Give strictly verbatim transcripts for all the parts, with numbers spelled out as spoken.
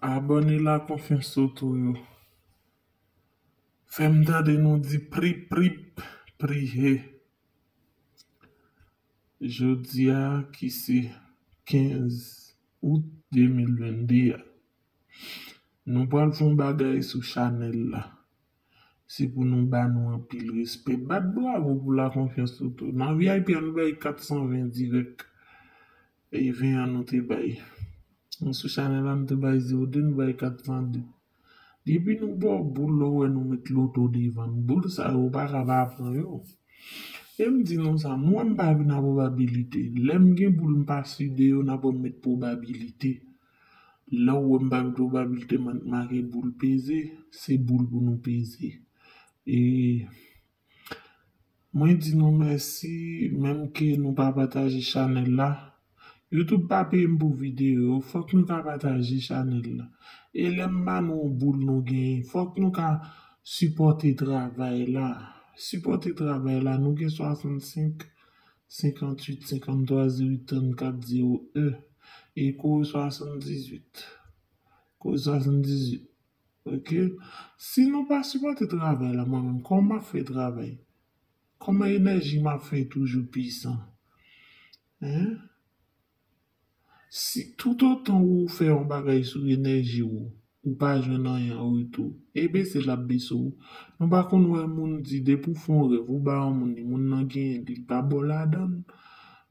Abòne la Konfyans Soto yo. Fè m tande nou di prip, prip, priye. Jodi a ki se kenz out de mil venn de a, nou pral fè yon bagay sou chanèl la. Se pou nou ba nou anpil respè. Bat bravo pou la Konfyans Soto. Nan V I P a nou bay kat san ven dirèk. E ven an nou te bay. Sou chanèl la nou te bay zewo de, nou bay kat san de. Depi nou ba w boul, lè w wè nou met loto devan n, boul sa yo, ou pa ka pa pran yo. E m di nou sa, mwen m pa vin a pwobabilite. Lè m gen boul, m pa side yo, n ap wè m met pwobabilite. Lè w wè m pa met pwobabilite, m make boul peze, se boul pou nou peze. E mwen di nou mèsi, menm ke nou pa pataje chanèl la. YouTube pa peye m pou videyo, fòk nou ka pataje chanèl la. E lè m ba nou yon boul nou genyen, fòk nou ka sipòte travay la. Sipòte travay la, nou gen swasannsenk, senkantuit, senkanntwa, zewo uit, trannkat, zewo en. E kore swasanndizuit. Kore swasanndizuit. Ok? Si nou pa sipòte travay la, mwen menm, kòman m ap fè travay? Kòman enèji m ap fè toujou pwisan? Hein? Si toutotan ou fè yon bagay sou enèji ou, ou pa jwenn anyen an retou, e bese l ap bese w. Nou pa konn wè moun di depi w fè yon rèv, ou ba yon moun li, moun nan genyen, li pa ba w ladan l.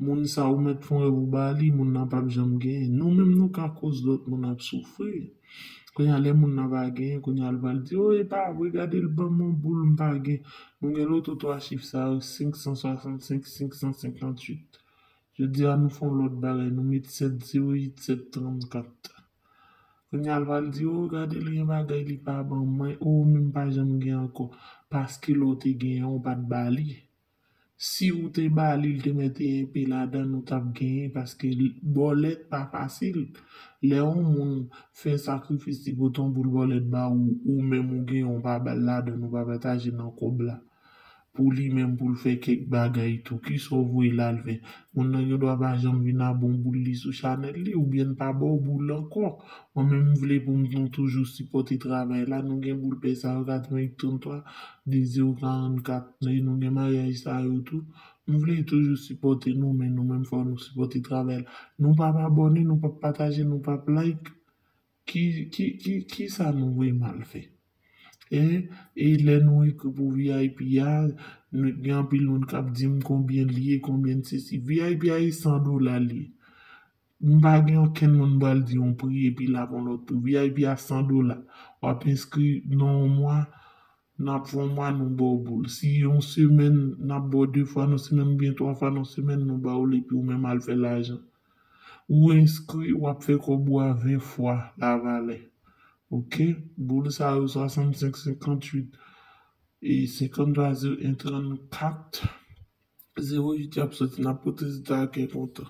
Moun sa ou mèt fè yon rèv ou ba li, moun nan p ap janm genyen. Nou menm nou ka koz lòt moun ap soufri. Kounye a lè moun nan pa genyen, kounye a l pral di, o e pa vre, gade l ban m yon boul m pa gen. Nou gen loto twa chif sa yo, senk san swasannsenk, senk san senkantuit. Jodi a nou fè yon lòt bagay, nou met sèt zewo uit, sèt trannkat. Kounye a l pral di, o gade l gen bagay li pa ban mwen, o ou menm pa janm gen ankò. Paske lè w te genyen, ou pa t ba li. Si ou te ba li, l te mete enpe ladan l, ou t ap genyen, paske bòlèt pa fasil. Lè yon moun fè sakrifis li pote yon boul bòlèt ba ou, ou menm ou genyen, ou pa ba l ladan l, ou pa pataje nan kòb la. Pou li menm, pou l fè kèk bagay tou. Kisa w voye l al fè? Moun nan gen dwa pa janm vin a bon boul li sou chanèl li, oubyen l pa ba w boul ankò. Mwen menm, m vle pou nou toujou sipòte travay la. Nou gen boul pè sa yo, katreven trannntwa, de zewo karannkat. E nou gen maryaj sa yo tou. M vle toujou sipòte nou, men nou menm, fò nou sipòte travay la. Nou p ap abòne, nou p ap pataje, nou p ap like. Ki, ki, ki, kisa nou vle mal fè? E, e lè nou ekri pou V I P a, nou, gen anpil moun k ap di m konbyen l ye, konbyen sesi. V I P a e san dola l ye. M pa gen okenn moun m pral di yon pri epi l ap yon lòt pri. V I P a san dola. W ap enskri nan yon mwa, n ap fè yon mwa, nou ba w boul. Si yon semèn, n ap ba w de fwa nan semèn oubyen twa fwa nan semèn, nou ba w l epi ou menm al fè lajan. Ou enskri, w ap fè kòb ou a ven fwa lavalè. Ok? Boul sa yo, swasannsenk, senkantuit, e senkanntwa, zewo en, trannkat, zewo uit, y ap soti, n ap pote rezilta a kè kontan.